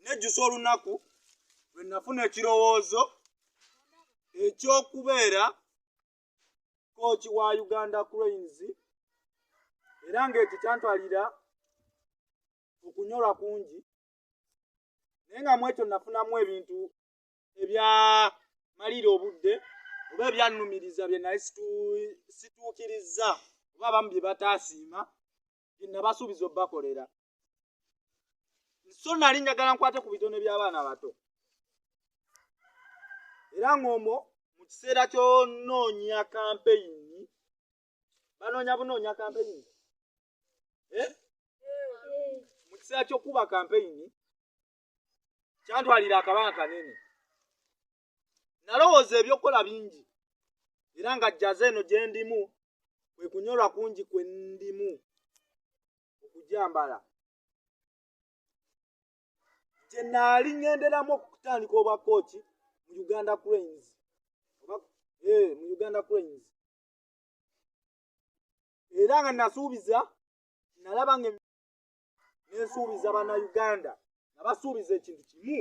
Nejjusa olunaku lwe nafuna ekirowoozo eky'okubeera kooki wa Uganda Cranes, era ng'ekyo kyantwalira okunyolwa kungi, naye nga mu ekyo nafunamu ebintu ebyamalira obudde oba ebyannumiriza bye nali situukirizza oba abamu bye bataasiima bye nabasuubiza obbakolera. So nali njagala nkwate ku bitone by'abaana bato, era ng'omwo mu kiseera ky'onoonya kampeyini, banoonya bunoonya kampeyini, eh? Mu kiseera ky'okuba kampeyini kyantwalira akabanga kanene. Nalowooza ebyokukola bingi, era nga jjaza eno gye ndimu kwe kunyolwa kungi kwe ndimu okugyambala gye naali ŋŋenderamu okutandika obwa kooki mu Uganda Cranes oba mu Uganda Cranes. Era nga nasuubiza, nalaba nga nensuubiza Bannayuganda, nabasuubiza ekintu kimu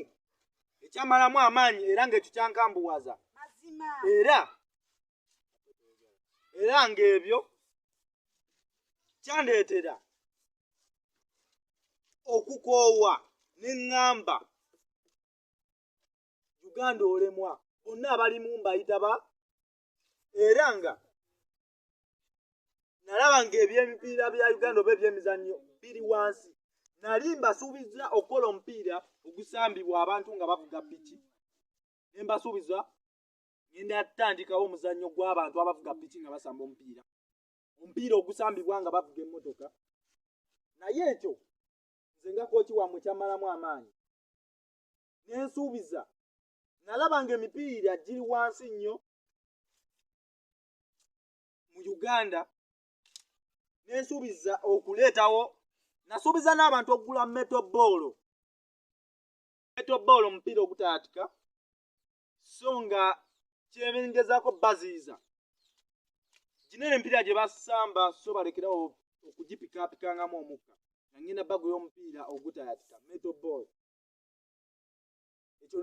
ekyamalamu amaanyi, era ng'ekyo kyankambuwaza, era ng'ebyo kyandeetera okukoowa ne ŋŋamba Uganda olemwa, bonna abalimu mbayita ba, era nga nalaba ng'ebyemipiira bya Uganda oba ebyemizannyo biri wansi. Nali mbasuubiza okukola omupiira ogusambibwa abantu nga bavuga piki, ne mbasuubiza ngenda kutandikawo omuzannyo gw'abantu abavuga piki nga basamba omupiira, omupiira ogusambibwa nga bavuga emmotoka. Naye ekyo nze nga kooki wammwe kyammalamu amaanyi, ne nsuubiza. Nalaba ng'emipiira giri wansi nnyo mu Uganda, ne nsuubiza okuleetawo, nasuubiza n'abantu okugula metal ball. Metal ball omupiira ogutayatika, so nga kyengezaako baziiza ginene emipiira gye basamba, so balekerawo okugipikaapikangamu omukka, nga ngenda bagula omupiira ogutayatika, metal ball. Ekyo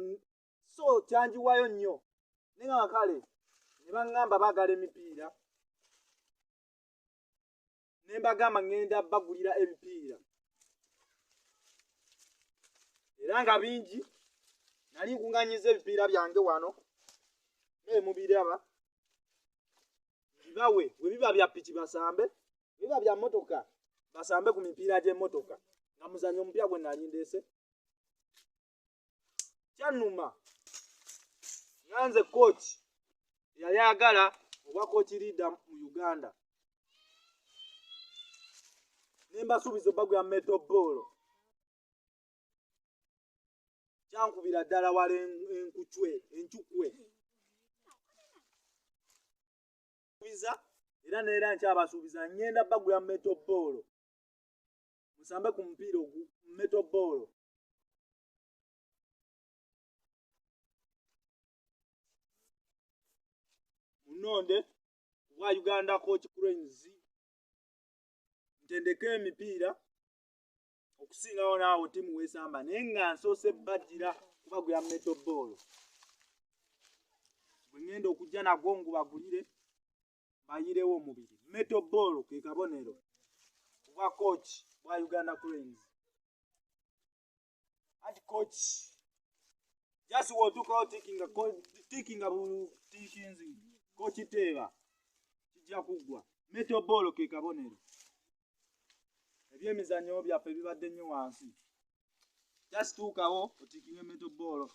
so kyanjiwayo nnyo, naye nga kale ne baŋŋamba baagala emipiira, ne mbagamba ŋŋenda bagulira ebipiira, era nga bingi. Nali nkuŋŋanyiza ebipiira byange wano naye mubiraba, bibawe. Bwe biba bya piki basambe, bwe biba bya mmotoka basambe ku mipiira gy'emmotoka, nga muzanyo omupiira gwe nali ndeese. Kyannuma nga nze kooki eyali ayagala obwa kooki leader mu Uganda, ne mbasuubiza obagula metal ball. Kyankubira ddala wala enkucwe encukwe biza, era neera nkyabasuubiza ngenda bagula metal ball musambe ku mupiira ogu metal ball. Munonde bwa Uganda Coach Cranes ntendeke emipiira okusingawo naawo ttiimu weesamba, naye nga nsoose bagira kubagula metal ball bwe ŋŋenda okujja nagwo ngubagulire bayirewo omubiri. Metal ball ke kabonero obwa coach bwa Uganda Cranes. Anti coach just wotuukawo tikinga butikinzi coach teeba kijja kuggwa. Metal ball ke kabonero. Ebyemizannyo byaffe bibadde nnyo wansi, just tuukawo otikinge metal ball.